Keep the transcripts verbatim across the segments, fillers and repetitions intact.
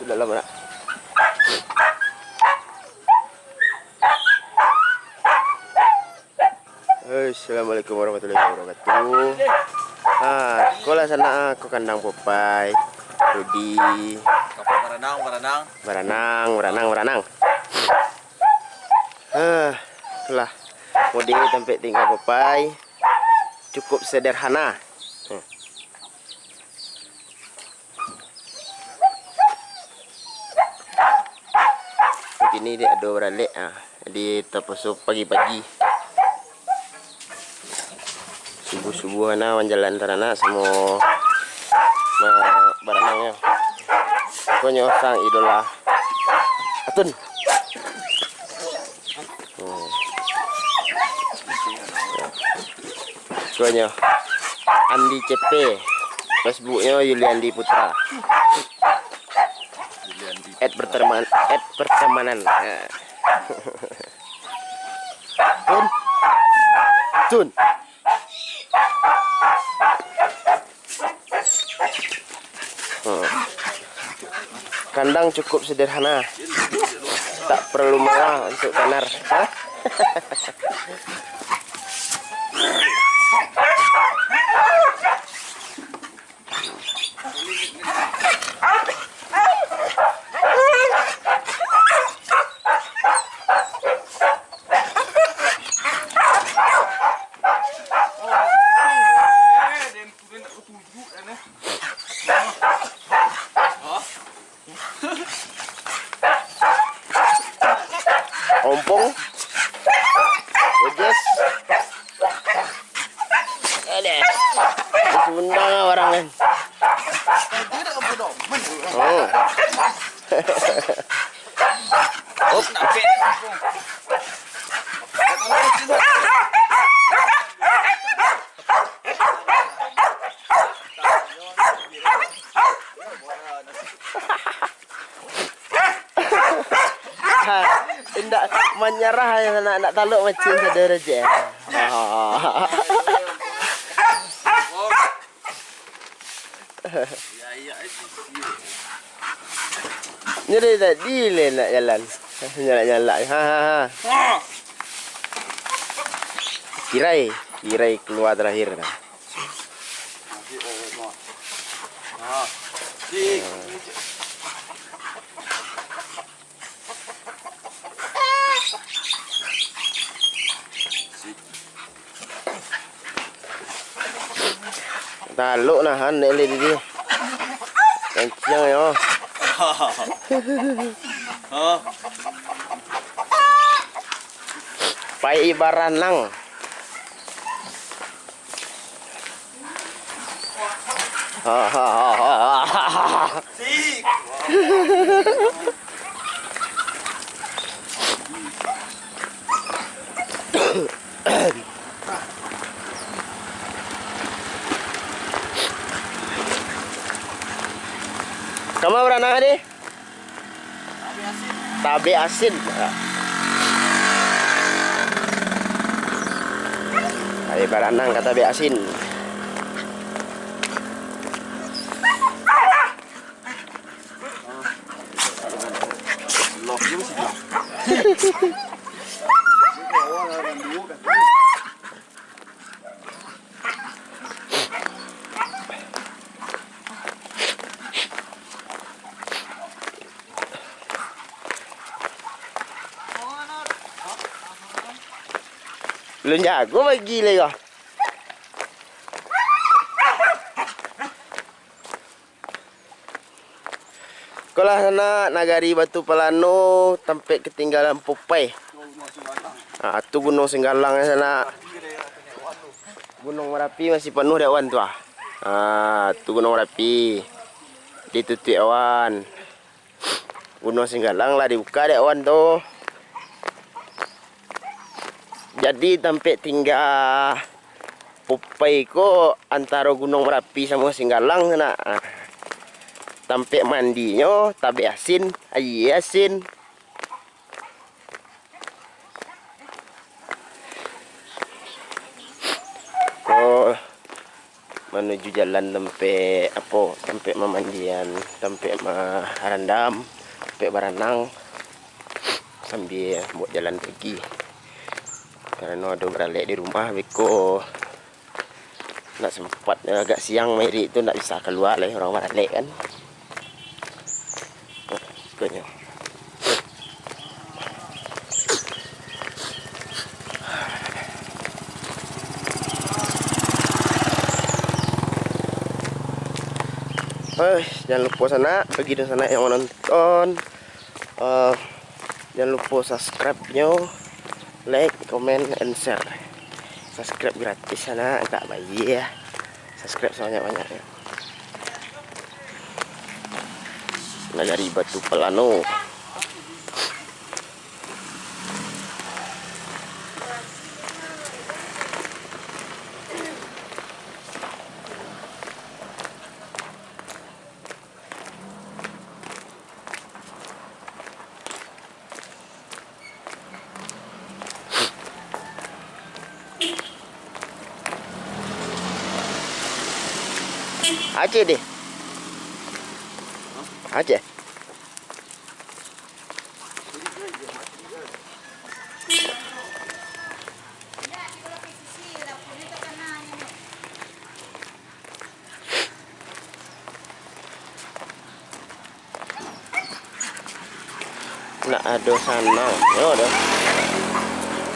Dalam nak. Assalamualaikum warahmatullahi wabarakatuh. Ha, ko lah sanak, ko kandang Popeye, Rudi. Baranang, baranang. Baranang, baranang, baranang. Ha, ko lah. Mode tampek tingga Popeye cukup sederhana. Hmm. Kini dek ado baralek, ah. Jadi tapaso pagi-pagi. Subuh-subuh ana manjalan taranak samo ma-, baranang yo. Ko nyo sang idola Atun. Hmm. Ko nyo Andi C P, Facebooknyo Yuliandi Putra. At pertemanan, at pertemanan. Nah. Tun. Tun. Hmm. Kandang cukup sederhana. Tak perlu mewah untuk kanar. Hah? Ompong. Ojes. Ada. Sunda lah orang kan. Oh. Hop. Ha, indak manyarah yo, nak, nak taluk macam sadara je. Ha. Nyo dari tadi le nak jalan. Nyalak-nyalak. Ha, ha, ha. Kirai, kirai kalua tarakhir nah. Taluk nahan dek lidi. Kencang yo. Pai baranang. Kama baranang tadi? Tabek asin. Ari baranang ka tabek asin. Belum jago pagi lai ko. Ko lah sanak, nagari Batu Palano, tampek katinggalan Popeye. Ah, tu Gunuang Singgalang sanak. Gunuang Marapi masih panuah dek awan tu ah. Ah, tu Gunuang Marapi. Ditutuik awan. Gunuang Singgalang lah dibuka dek awan tu. Jadi tampek tingga Popeye ko antaro Gunuang Marapi samo Singgalang sanak. Tampek mandinyo tabek asin, aia asin. Ko manuju jalan tampek apo, tampek mamandian, tampek marandam, tampek baranang, sambia buek jalan pagi. Karano ado baralek di rumah, beko ndak sempat, agak siang mairik tu ndak bisa kalua lai urang baralek kan. Sukonyo. Eh, jangan lupo sanak, bagi dunsanak yang manonton, eh, jangan lupo subscribe-nyo, like, comment, and share. Subscribe gratis sanak, ndak bayia. Subscribe sabanyak-banyaknyo. Nagari Batu Palano. Aceh deh. Aceh. Nak ado sanang yo doh.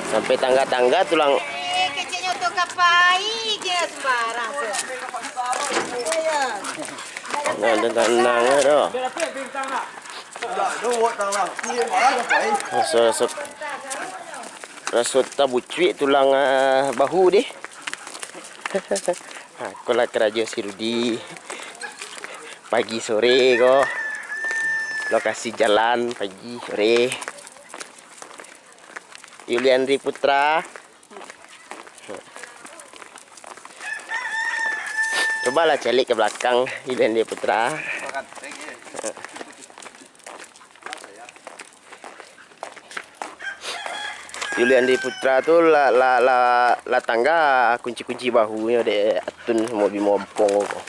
Sampai tangga-tangga tulang. Eh, keceknyo tu kapai je sembarang tu. Nak ado sanang yo doh. Raso, raso, raso tabucuik tulang, ah, bahu deh. Ha, ikolah karajo si Rudi. Pagi sore ko. Lokasi jalan pagi sore. Yuliandri Putra. Cobalah caliak ka balakang Yuliandri Putra. Yuliandri Putra tu lah, lah, lah, lah tangga kunci-kunci bahunyo dek Atun samo Bimo Bukong ko.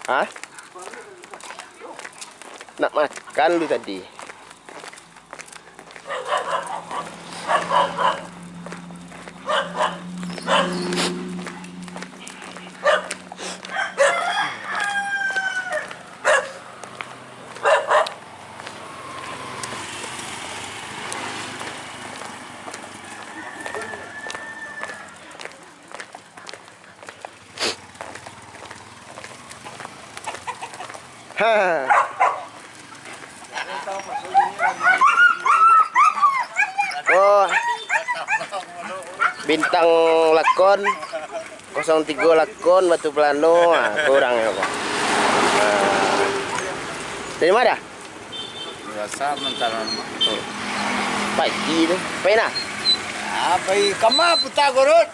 Hah? Nak makan lu tadi. Ha. Oh. Bintang lakon, kosong tigo lakon, Batu Palano. Ah, kurang yo, Bang. Ah. Dari ma? Biaso mantaro tu. Pagi tu. Pai nah? Ah, pai kama puta gorot.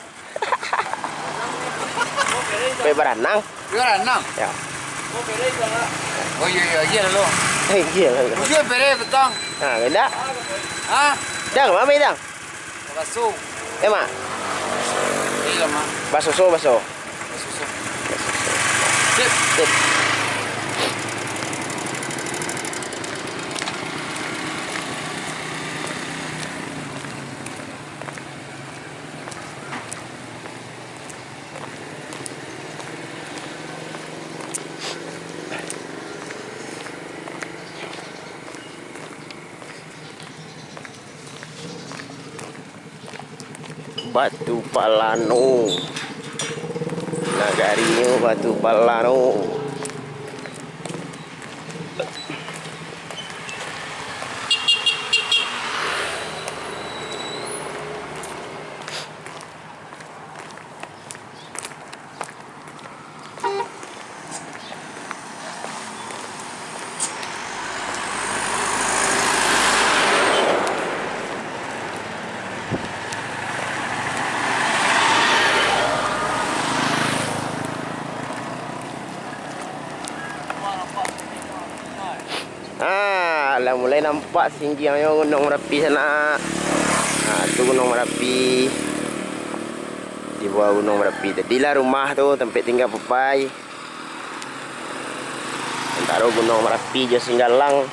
Pai baranang. Pai baranang? Ya. Oh, iya, iya, iya, lalu. Eh, iya, lalu. Udah bere petang. Ha, beda. Hah? Dang, ma, Dang? Baso. Eh, ma? Iya, ma. Basoso, baso. Basoso. Sip. Sip. Batu Palano. Nagarinyo Batu Palano. Mulai nampak singgiangnyo Gunung Marapi sanak. Nah, tu Gunung Marapi. Di bawah Gunung Marapi tadi lah rumah tu, tampek tingga Papai. Antaro Gunung Marapi jo Singgalang.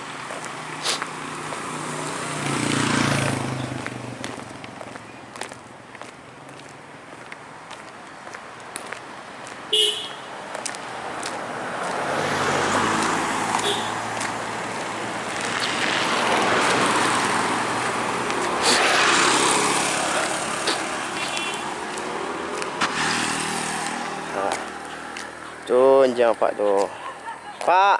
Tu anjiang apak tu. Pak.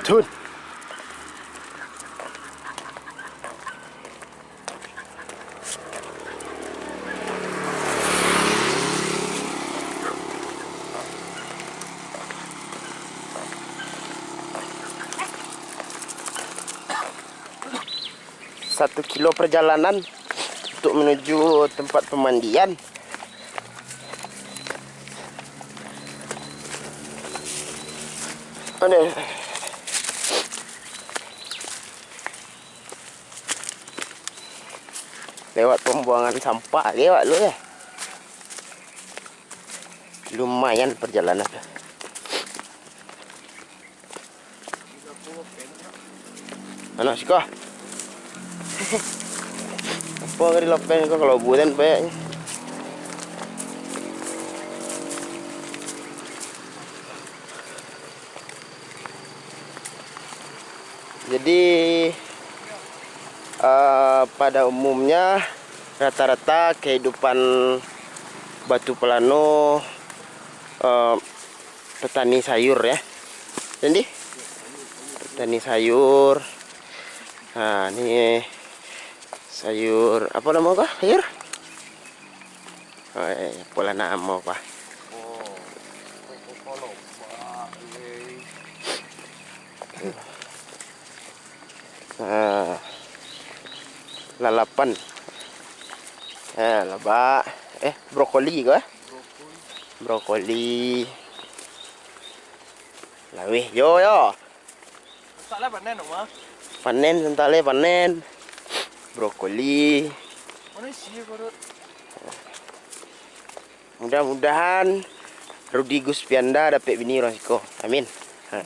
Tun. Satu kilo perjalanan untuk menuju tempat pemandian. Aduh. Lewat pembuangan sampah lewat lu ya. Lumayan perjalanan. Anak siko. Apo kari lapen ko kalau bulan banyak. Jadi, eh, pada umumnya rata-rata kehidupan Batu Pelano, eh, petani sayur ya. Jadi petani sayur. Nah, ni sayur apa nama kah? Sayur? Oh, eh, apolah namo kah? Ah, lalapan. Ah, labak. Eh, brokoli ko, eh? Brokoli. Laweh, yo, yo. Santak lai panen, Oma. Panen, santak lai panen. Brokoli. Mana isi ko, Dut? Mudah-mudahan Rudi Guspianda dapek bini urang siko. Amin. Ha.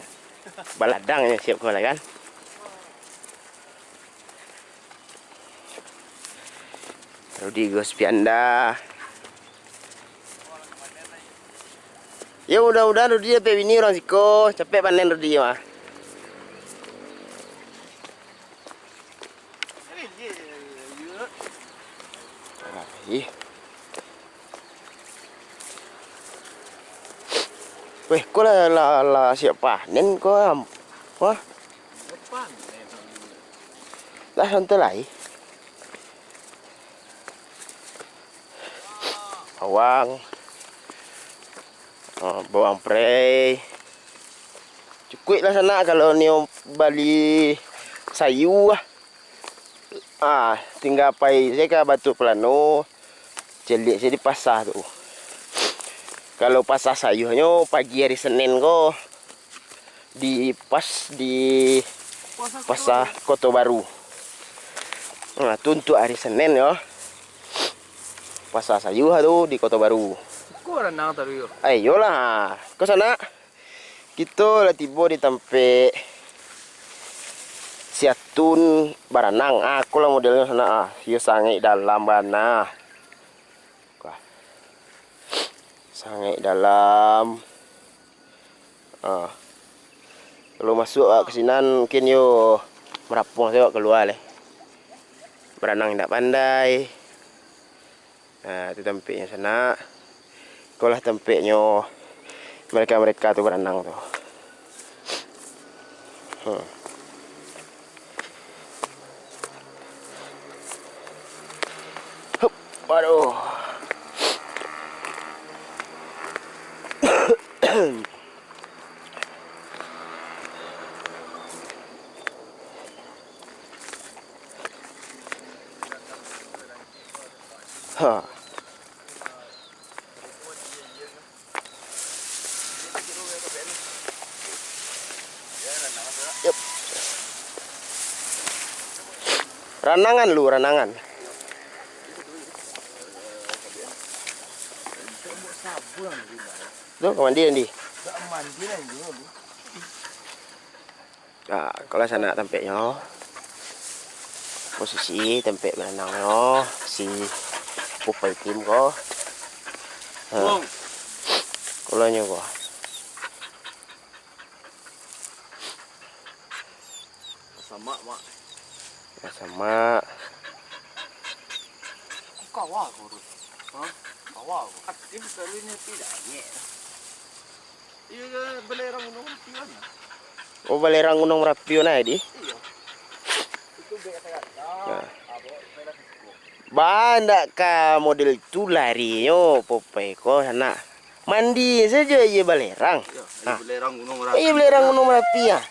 Baladang nyo siap ko lah kan. Rudi Guspianda. Yo, mudah-mudahan Rudi dapek bini urang siko. Capek panen Rudi mah. Ih. Weh, ko lah, lah, lah siap panen ko, am. Wah. Lah santai lai. Bawang. Oh, bawang prei. Cukuik lah sanak kalau nio bali sayua. Ah, tingga pai se ka Batu Pelano, caliak se di pasa tu. Kalau pasa sayuanyo pagi hari Senin ko di pas di Pasa Koto Baru. Nah, tu untuk hari Senin yo. Pasa sayua tu di Koto Baru. Ko ranang tadi yo. Ai, iyolah. Ko sanak. Kito lah tibo di tampek Siatun Baranang. Ah, ko lah modelnyo sanak ah. Iyo sangaik dalam bana. Wah. Sangaik dalam. Ah. Kalau masuak awak ka sinan, mungkin yo marapuang se awak kalua lai. Baranang indak pandai. Nah, itu tampeknyo sanak. Ikolah tampeknyo mereka-mereka tu baranang tu. Hmm. Hup, waduh. Ha. Yep. Ranangan lu, ranangan. Tu ka mandi, mandi. Ah, kalau sanak tampeknyo. Posisi tampek baranangnyo si Pupai Tim ko. Ha. Bang. Kalau nyo ko. Samak, Mak. Samak. Kawa ko tu. Hah? Kawa ko. Aktif sekali ni, tapi dah angek. Iyo, ke belerang Gunung Merapi kan? Oh, belerang Gunung Merapi nah, di? Iyo. Itu bek kata-kata. Nah. Abang, saya dah cukup. Ba, ndak ka model tu larinyo, Popai ko, sanak. Mandi sajo iyo balerang. Iyo, iyo. Nah. Belerang Gunung Merapi. Iyo, belerang Gunung Merapi, ah.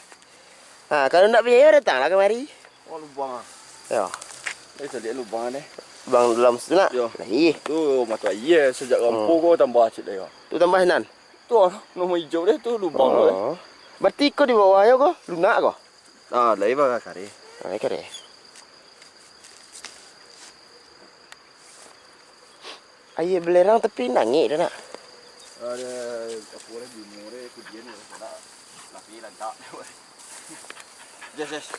Ha, kalau ndak picayo, datanglah kamari. Oh, lubang ah. Yo. Eh, caliak lubang deh. Lubang dalam situ nak? Yo. Lah, ih. Tu mata aia sajak kampuang ko tambah cik deh, yo. Tu tambah nan? Tu ah, namo ijo deh tu lubang tu deh. Oh. Berarti ko di bawah yo ko, lunak ko? Ah, lai bakari. Ah, lai kari. Aia belerang tapi nangek dah nak. Ada apa lah, bimo deh, kudian deh, sanak. Tapi lantak. Yes, yes.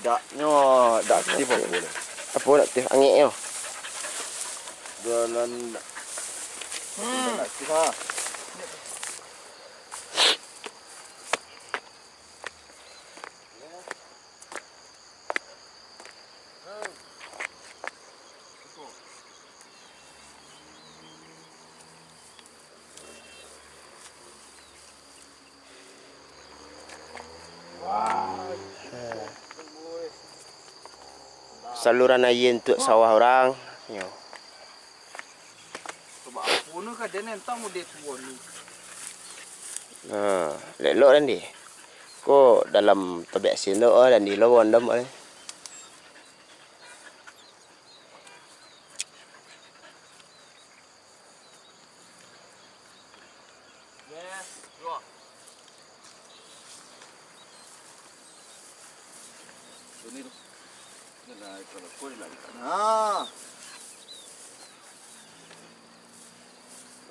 Daknyo, dak aktif apa deh. Apa dak aktif, angeknyo. Jalan. Hmm. Dak aktif ah. Saluran aia untuak sawah urang. Yo. Coba apo no ka den entah mode tuo ni. Nah, lelok dan di. Ko dalam tabek sino, oh, dan di lo wondom, eh.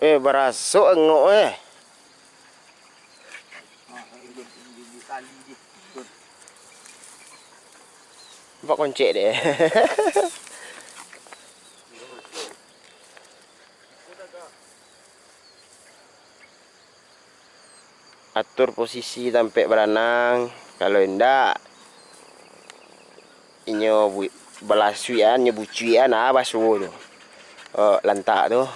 Eh, baraso angok, eh. Nampak koncek deh. Atur posisi tampek baranang. Kalau indak, inyo bu-, balasuikan, inyo bucuikan, ah, baso tu. Oh, lantak tu.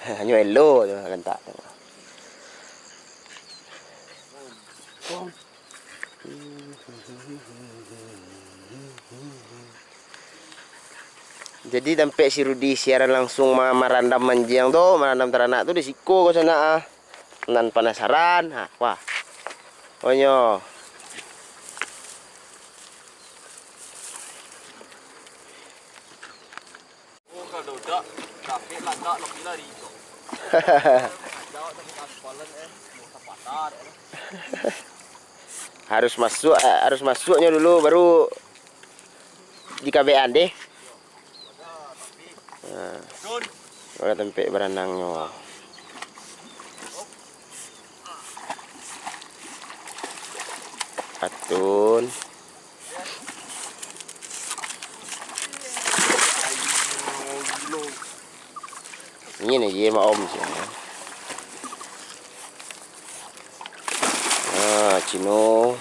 Hanyo elo tu lantak tu. Jadi, tampek si Rudi siaran langsung ma-, marandam anjiang tu, marandam taranak tu di siko ko sanak, ah. Nan panasaran, ha, wah. Onyo. Oh, kalau dak, capek lah, dak, lebih lari tu. Jauh tapi kaspalan, eh, mau sepatah, eh. Harus masuk, eh, harus masuknyo dulu, baru dikabekan deh. Nah. Ado tampek baranangnyo. Atun. Ini nih, ye, mak om sih. Ah, Cino.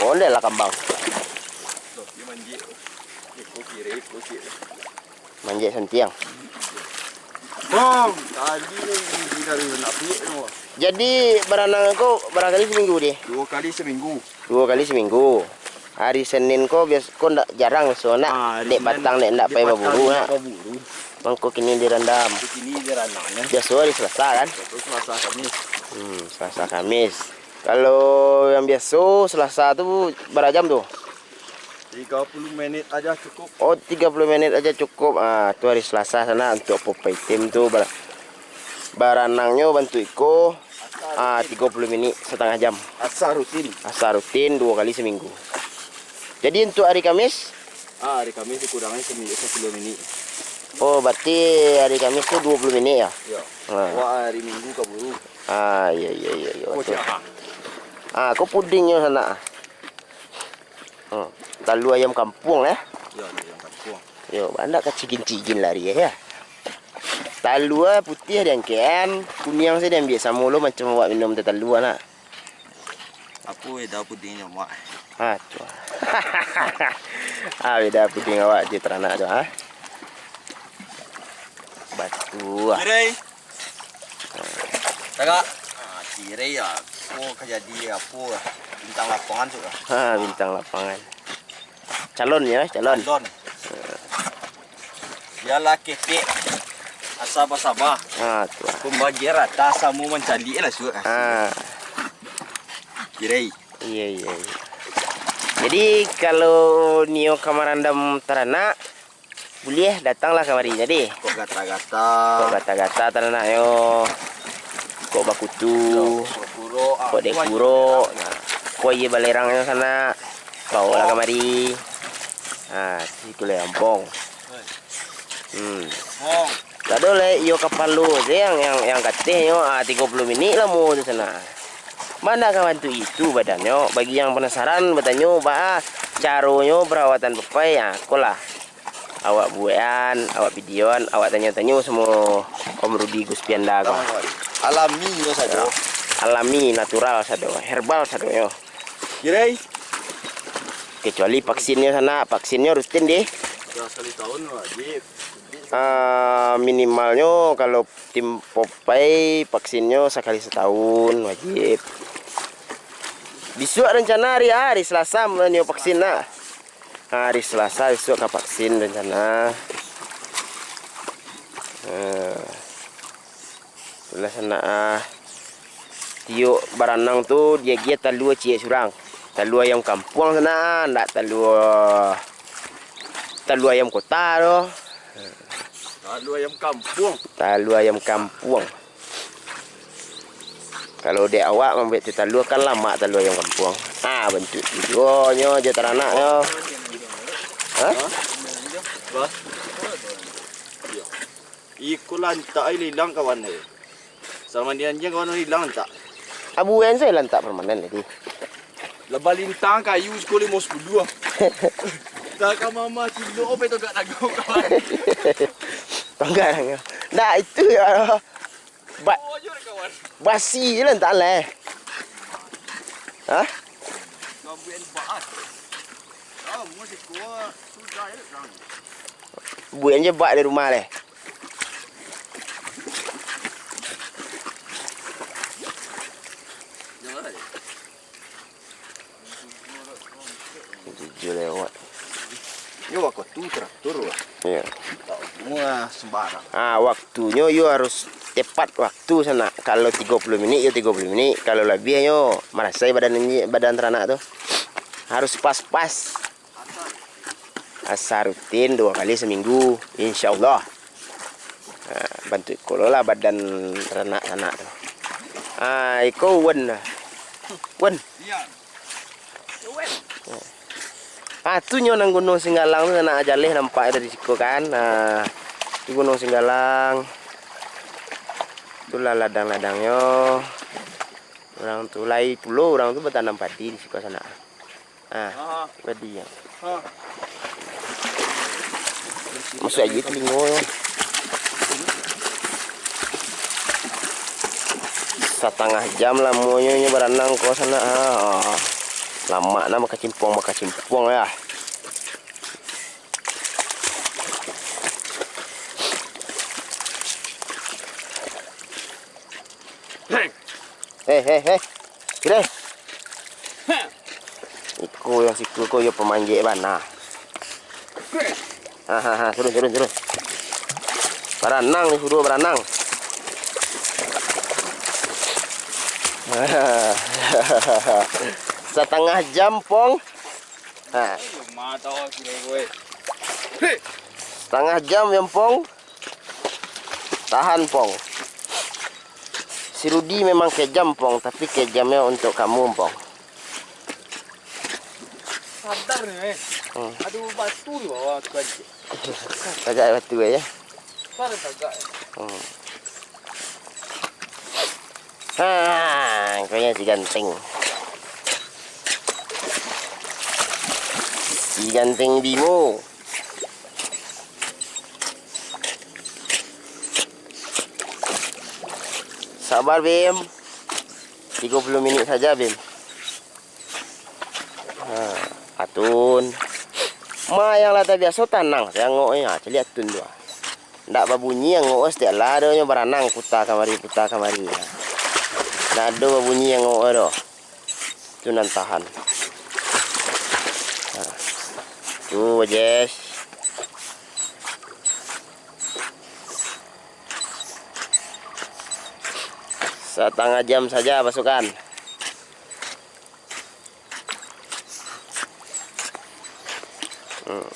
Ondeh lah kambang. Tuh, dia manjek. Iko kiri, iko kiri. Manjek santiang. Bang, tadi ni gigi dari nak piak tu. Jadi, baranang ko bara kali saminggu, deh? Duo kali saminggu. Duo kali saminggu. Hari Senin ko bias-, ko ndak jarang biaso nak, Ah, hari dek Senin, patang dek ndak dek pai patang baburu dek nak. Baburu. Mangko kini dirandam. Kini dirandam, ya. Biaso hari Selasa kan? Biaso Selasa Kamis. Hmm, Selasa Kamis. Kalau yang biaso Selasa tu bara jam tu? Tiga puluh menit aja cukup. Oh, tiga puluh menit aja cukup. Ah, tu hari Selasa sanak untuk Popeye Team tu bar-, baranangnyo bantuak iko, ah, tiga puluh menit, satangah jam. Asa rutin. Asa rutin duo kali saminggu. Jadi untuk hari Kamis? Ah, hari Kamis dikurangkan saminggu sapuluah menit. Oh, berarti hari Kamis tu duo puluah menit ya? Ya. Ah. Wah, hari Minggu kaburu. Ah, iya, iya, iya, iya, betul. Ah, ko pudingnyo sanak. Hmm. Talua ayam kampuang, eh? Yo, talua ayam kampuang. Yo, banyak ka cigin-cigin lari, eh, ya. Talua putiah diangkekan, kuniang sajo diambiak, samo lo macam awak minum teh talua, nak. Apo beda pudingnyo, Mak? Ah, tu. Ah, beda puding awak jo taranak tu, ha? Batu, ah. Kirai. Tagak. Ah, kirai ya. Apo ka jadi apo lah. Bintang lapangan tu lah. Ha, bintang lapangan. Calon ya, calon. Calon. Bialah ketek. Asa basaba. Ha, tu lah. Pambagian rata samo mancaliak lah, Suk. Ha. Kirai. Iya, iya, iya. Jadi, kalau nio ka marandam taranak, buliah datanglah kamari tadi. Kok gata-gata. Kok gata-gata taranaknyo. Kok bakutu. Yo, kok kurok, ah, kok dek kurok. Nah, kok iyo balerangnyo sanak. Baolah kamari. Nah, situ lah ampong. Hmm. Ampong. Kado lek iyo kapalo se yang, yang, yang katehnyo, ah, tigo puluah minik lamo tu sanak. Mana ka bantuak itu badannyo? Bagi yang panasaran batanyo, baa caronyo parawatan papai, ah, ko lah. Awak buekan, awak videoan, awak tanyo-tanyo samo Om Rudi Guspianda ko. Alami nyo sajo. Alami, natural sado, herbal sadonyo. Kirai. Kecuali vaksinnyo sanak, vaksinnyo rutin deh. Yo, sakali tahun wajib. Ah, minimalnyo kalau tim Popeye vaksinnyo sakali satahun wajib. Bisuak rencana hari, hari Selasa nio vaksin nak. Hari Selasa bisuak ka vaksin rencana. Ah. Itulah sanak, ah. Tiok baranang tu diagiah talua ciek surang. Talua ayam kampuang sanak, ndak talua, talua ayam kota doh. Talua ayam kampuang. Talua ayam kampuang. Kalau dek awak mambuek tu talua kan lamak talua ayam kampuang. Ah, bantuak tu juo nyo jo taranaknyo. Hah? Bah. Iko lantak ai hilang kawan ai. Salama di anjiang kawan hilang lantak. Abu en se lantak permanen tadi. Lah balintang kayu siko limo sapuluah. Tak ka mama cilok ope tu gak dagang kawan. Tonggang. Nah, itu ya. Ba-, basi je lantak lah. Hah? Gambuan baat. Ah, musik gua sudah ya, Bang. Buat je bak di rumah leh. Tujuh lewat. Yo, waktu teratur lah. Iya. Tak semua sembarang. Ah, waktunyo yo harus tepat waktu sanak. Kalau tigo puluah minik yo tigo puluah minik. Kalau labiah yo marasai badan, badan taranak tu. Harus pas-pas. Asa rutin duo kali saminggu, insyaallah. Ha, bantuak iko lo lah badan taranak-taranak tu. Ha, iko Wen. Wen. Ah, tu nyo nan Gunung Singgalang tu, nak jaleh nampak dari siko kan. Ha, tu Gunung Singgalang. Itulah ladang-ladangnyo. Urang tu lai pulo, urang tu batanam padi di siko sanak. Ah, padi ya. Masuak aia telingo. Satangah jam lamonyo nyo baranang ko sanak. Ah, lamak nah bakacimpuang-bakacimpuang ya. Heh, heh, heh. Sini. Iko yang siku ko yo pamanjek bana. Ha, ha, ha, turun, turun, turun. Baranang ni, suruh baranang. Satangah jam, Pong. Ha. Satangah jam, yo, Pong. Tahan, Pong. Si Rudi memang kejam, Pong, tapi kejamnya untuk kamu, Pong. Sadar ni, eh. Hmm. Aduh, batu di bawah tu aja. Tagak batu aja. Sadar tagak, eh. Hmm. Ha, kau yang si ganteng. Si ganteng Bimo. Sabar, Bim. Tigo puluh minit saja, Bim. Ha, atun. Ma yang lah tabiaso tanang, tengok ni. Ha, caliak atun tu, ah. Ndak babunyi angok, setiap lah adonyo baranang, puta kamari, puta kamari. Ndak ado babunyi angok doh. Tu nan tahan. Ha. Tu, Jes. Satangah jam saja, pasukan. Hmm.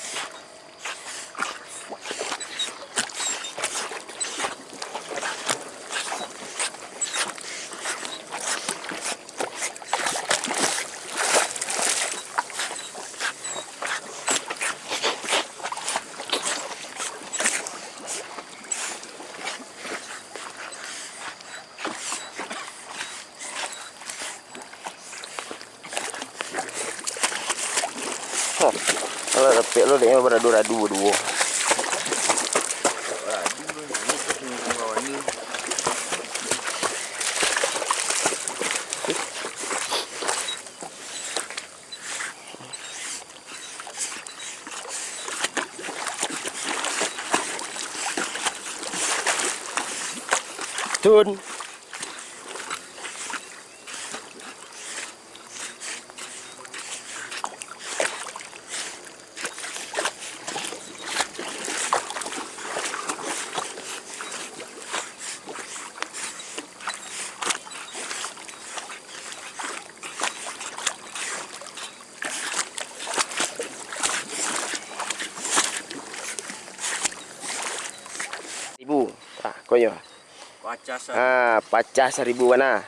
Hah, alah dapek lo, dek nyo baradu-radu baduo. Tun. Ribu. Ah, konyo. Pacah sa- Ah, pacah saribu bana.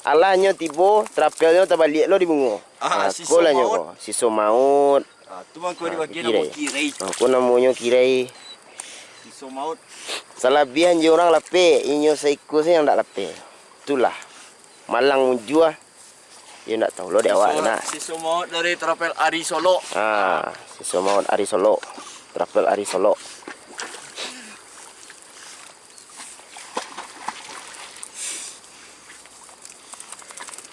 Alah nyo tibo, trapelnyo tabaliak lo di bungo. Ah, ah, siso ko lah nyo maut. Ko, siso maut. Ah, tu mangko di bagian namo kirai. Ah, ko namonyo kirai. Siso maut. Salabiahan jo urang lapeh, inyo saiko sajo nan ndak lapeh. Itulah. Malang mujua. Iyo ndak tahu lo dek awak nak. Siso maut dari trapel Ari Solok. Ah, siso maut Ari Solok. Trapel Ari Solok.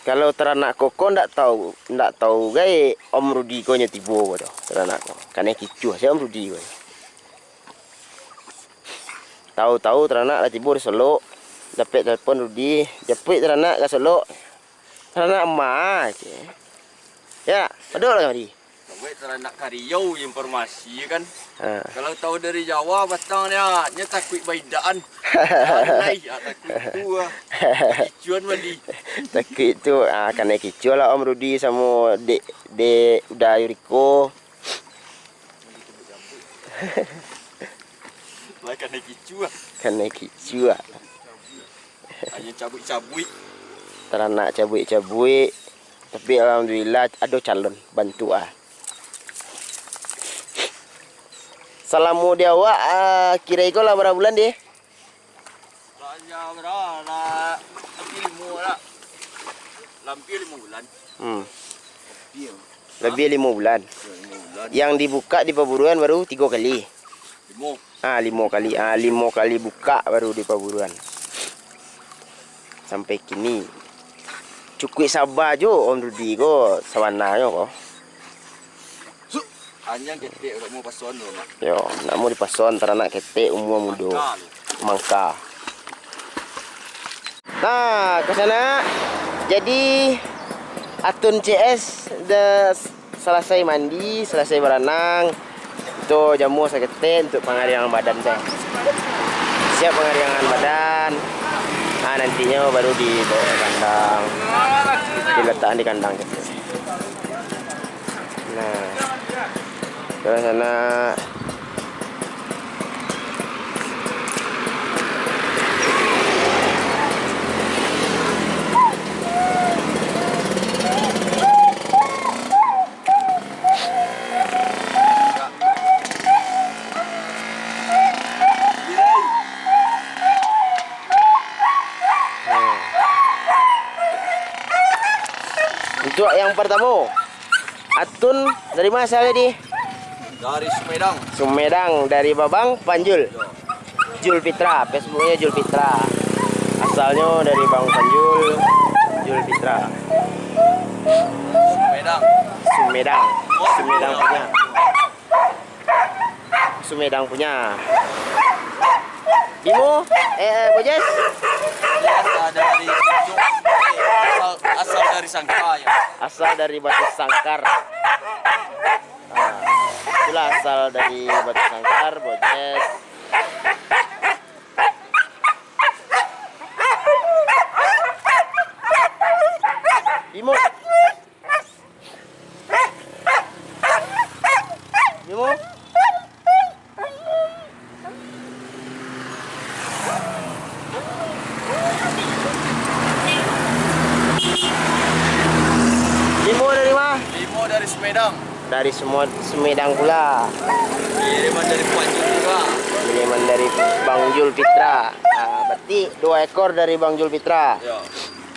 Kalau taranak ko, ko ndak tahu, ndak tahu gai Om Rudi ko nyo tibo ko doh, taranak ko. Kanai kicuah se Om Rudi ko. Tahu-tahu taranak lah tibo di Solok, dapek telepon Rudi, japuik taranak ka Solok. Taranak ma, ceh. Ya, adok lah kamari. Buek taranak Kariau informasi kan. Ha. Kalau tahu dari Jawa batang dia, nyo takuik baidaan. Alai, ah, takuik tu ah. Kicuan bali. Takuik tu, ah, kanai kicuah lah Om Rudi samo dek, dek Uda Yuriko. Lah kanai kicuah. Kanai kicuah. Hanya cabuik-cabuik. Taranak cabuik-cabuik. Tapi alhamdulillah ado calon bantu ah. Salamo di awak, ah, kiro iko lah bara bulan deh? Lah, ya, bara, lah, hampir limo lah. Hampir limo bulan. Hmm. Hampir. Lebih limo bulan. Ya, limo bulan. Yang dibuka di paburuan baru tigo kali. Limo. Ah, limo kali. Ah, limo kali buka baru di paburuan. Sampai kini. Cukuik saba jo Om Rudi ko sabananyo ko. Anjang ketek, dak mau pason tu, Mak. Yo, ndak mau dipason, taranak ketek, umua mudo. Mangka tu. Mangka. Nah, ka sana. Jadi, Atun C S dah salasai mandi, salasai baranang. Tu jamu saketek untuk pangariangan badan teh. Siap pangariangan badan. Ah, nantinyo baru dibawa ka kandang. Diletakkan di kandang ketek. Nah, terus sana. Untuk yang pertama, Atun dari mana asal tadi? Dari Sumedang. Sumedang, dari Babang Panjul. Yo. Jul Fitra, Facebooknya Jul Fitra. Asalnya dari Bang Panjul, Jul Fitra. Sumedang. Sumedang. Sumedang punya. Sumedang punya. Bimo, eh, eh, Bojes? Asal dari, asal, asal dari Sangka, ya. Asal dari Batu Sangkar. Ah, itulah asal dari Batu Sangkar, Bojes. Bimo. Bimo. Bimo dari mana? Bimo dari Sumedang. Dari Sumod-, Sumedang pula. Kiriman dari Puan Jul juga. Kiriman dari Bang Jul Fitra. Ah, berarti dua ekor dari Bang Jul Fitra. Ya.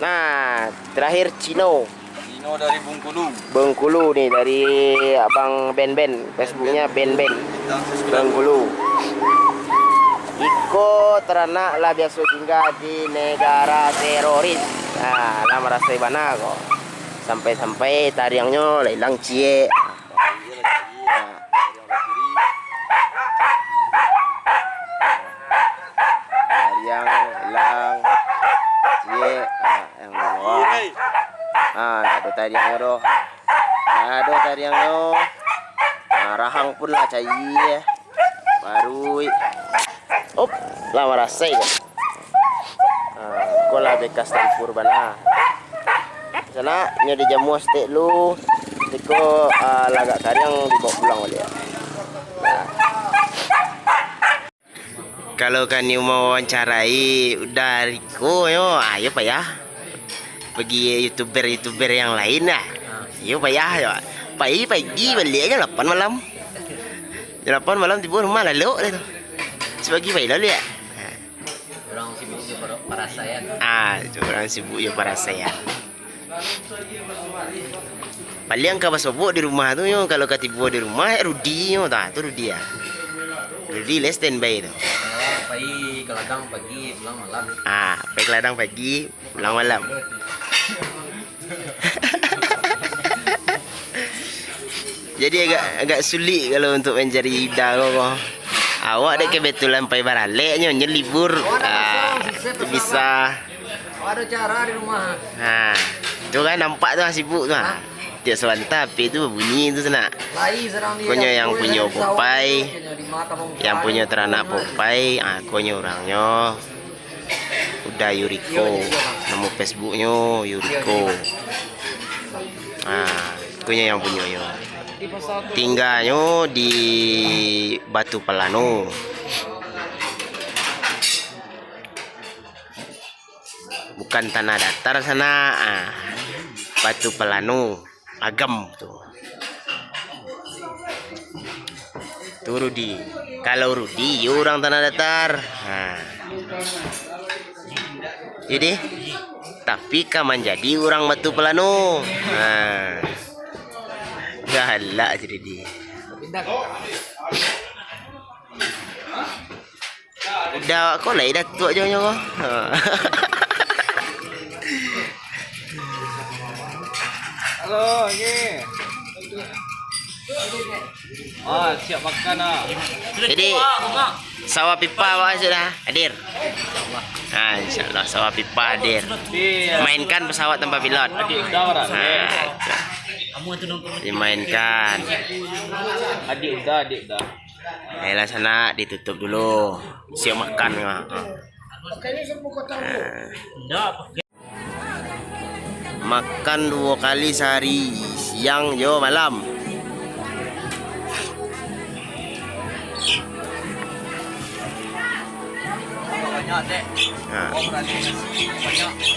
Nah, terakhir Cino. Cino dari Bengkulu. Bengkulu nih, dari Abang Ben Ben. Facebooknya Ben Ben. Bintang sembilan. Bengkulu. Iko taranak lah biaso tingga di negara teroris. Nah, lah marasai bana ko. Sampai-sampai tariangnyo lah ilang ciek. Tariang ilang ciek. Ah, yang di bawah. Ah, tak ada tariangnyo doh. Tak ada tariangnyo. Ah, rahang pun lah cair. Baru, op, lah marasai ko. Ah, ko lah bekas tampur bana. Sanak, nyo dijamu saketek lu. Tiko, ah, lah agak kariang, dibawa pulang baliak. Nah. Kalau kami mau wawancarai Uda Riko nyo, ah, iyo payah. Pagi youtuber-youtuber yang lain lah. Iyo payah yo. Pai pagi baliak jam lapan malam. Jam lapan malam tibo rumah lalok deh tu. Sabagi pai lalok yo. Urang sibuk jo para-, parasaian. Ah, itu urang sibuk jo parasaian. Paliang ka basobok di rumah tu nyo, kalau ka tibo di rumah, eh, Rudi nyo, tah, tu Rudi ah. Rudi lah standby tu. Oh, pai ka ladang pagi, pulang malam. Ah, pai ka ladang pagi, pulang malam. Jadi agak, agak sulik kalau untuk mancari Uda ko, ko. Awak dek kebetulan pai baralek nyo, nyo libur. Ah, tu bisa. Ado cara di rumah. Ha, tu kan nampak tu ah, sibuk tu ah. Tiok sabanta H P tu babunyi tu sanak. Lai sadang di dapur, yang punyo Popeye, yang punyo taranak Popeye, ah, ko nyo urangnyo. Uda Yuriko. Namo Facebooknyo Yuriko. Ah, ko nyo yang punyonyo. Tingganyo di Batu Palano. Bukan Tanah Datar sanak, ah, Batu Palano, Agam tu. Tu Rudi. Kalau Rudi, iyo urang Tanah Datar. Ha. Jadi, tapi ka manjadi urang Batu Palano. Ha. Galak si Rudi. Uda ko lai datuak jo nyo ko. Ha. Halo, ye. Ah, siap makan ah. Jadi, Sawah pipa awak sudah hadir. Ha, insyaallah sawah pipa hadir. Mainkan pesawat tanpa pilot. Ha, tu. Dimainkan. Adik udah, adik udah. Ayolah sanak, ditutup dulu. Siap makan. Ha. Makan duo kali sahari, siang jo malam. Ha.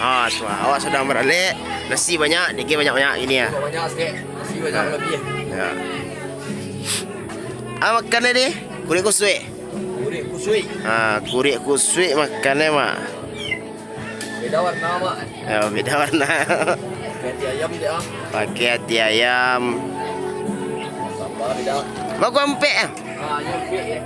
Ah, tu ah. Awak sadang baralek, nasi banyak, daging banyak-banyak gini ya. Banyak sikit, nasi banyak lebih. Ya. Ah, makan tadi? Kurik kusuik. Kurik kusuik. Ah, kurik kusuik makan eh, Mak. Beda warna, Mak. Oh, beda warna. Pakai ati ayam dia. Pakai ati ayam. Sambal beda. Baku ampek ah. Ah, yo ampek ya.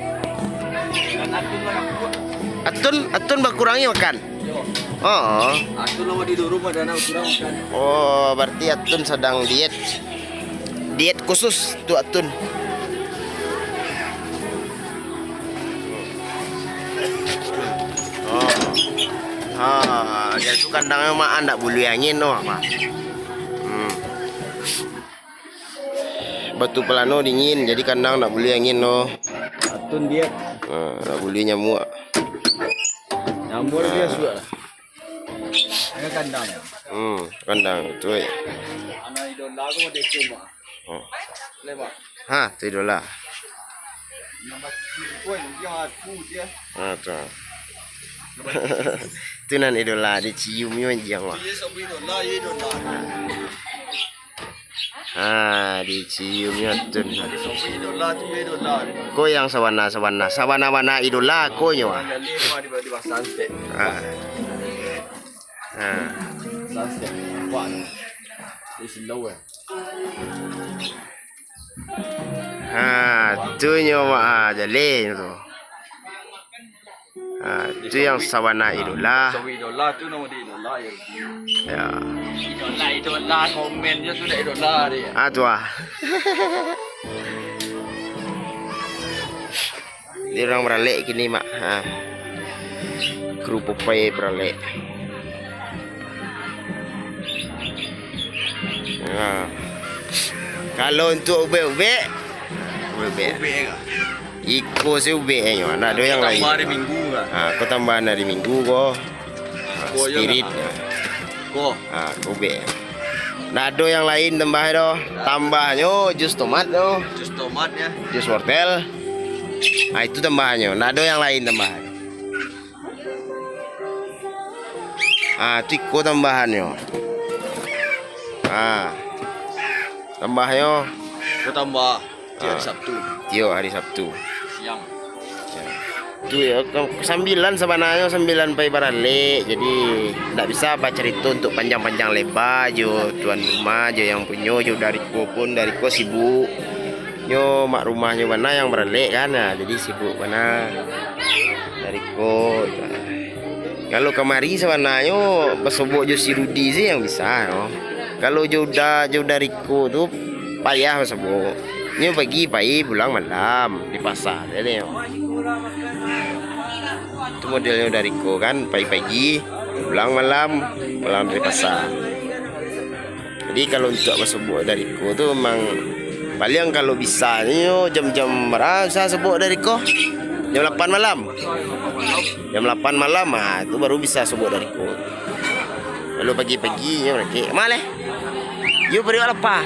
Atun, atun bakurangi makan. Yo. Oh. Atun lawa di rumah dan kurang makan. Oh, berarti Atun sedang diet. Diet khusus tu Atun. Oh. Ha, jadi tu kandang mak ndak buliah angin tu apa? Hmm. Batu pelano dingin, jadi kandang ndak buliah angin tu. Atun diet. Ha, ndak buliah nyamuk. Nyamuk dia suka. Ini kandang. Hmm, kandang tu. Anak idola tu ada cuma. Oh. Lemak. Ha, tu idola. Ha, tu. Tu nan idola, dicium nyo jiang lah. Ha, dicium nyo tu. Ko yang sabana-sabana, sabana-bana idola ko nyo ah. Ha. Ha. Ha, tu nyo mak ha, jaleh tu. Ha, tu yang sabana idola. Sawi idola tu nama dia idola ya. Ya. Idola, idola, komen je tu dah idola dia. Ah, tu ah. Ni urang baralek kini, Mak. Ha. Kru Popeye baralek. Ha. Kalau untuak ubek-ubek, ubek-ubek. Ubek ka? Iko se ubek nyo, ndak ado yang lain. Tambah hari Minggu ka? Ha, ko tambahan hari Minggu ko. Ha, ko yo spirit. Ka? Ko. Ha, ko ubek. Ndak ado yang lain tambah doh. Tambahnyo jus tomat doh. Jus tomat ya. Jus wortel. Ha, itu tambahnyo. Ndak ado yang lain tambahnyo. Ha, tu iko tambahannyo. Ha. Tambahnyo. Ko tambah. Tiok hari Sabtu. Tiok hari Sabtu. Siang. Tu yo, ka-, sambilan sabananyo, sambilan pai baralek. Jadi, ndak bisa bacarito untuak panjang-panjang leba jo tuan rumah, jo yang punyo, jo dari ko pun, dari ko sibuk. Nyo mak rumahnyo bana yang baralek kan. Nah, jadi sibuk bana dari ko. Kalau kamari sabananyo basobok jo si Rudi se yang bisa, no. Kalau jo Uda, jo Dariko tu payah basobok. Nyo pagi pai pulang malam di pasa, jadi nyo. Tu modelnyo Dariko kan, pai pagi, pulang malam, pulang dari pasa. Jadi, kalau untuak basobok dari ko tu, memang paliang kalau bisa nyo jam-jam bara bisa sobok dari ko? Jam lapan malam. Jam lapan malam, ah, tu baru bisa sobok dari ko. Kalau pagi-pagi nyo barangkek. Maleh. Yo, paruik lapa.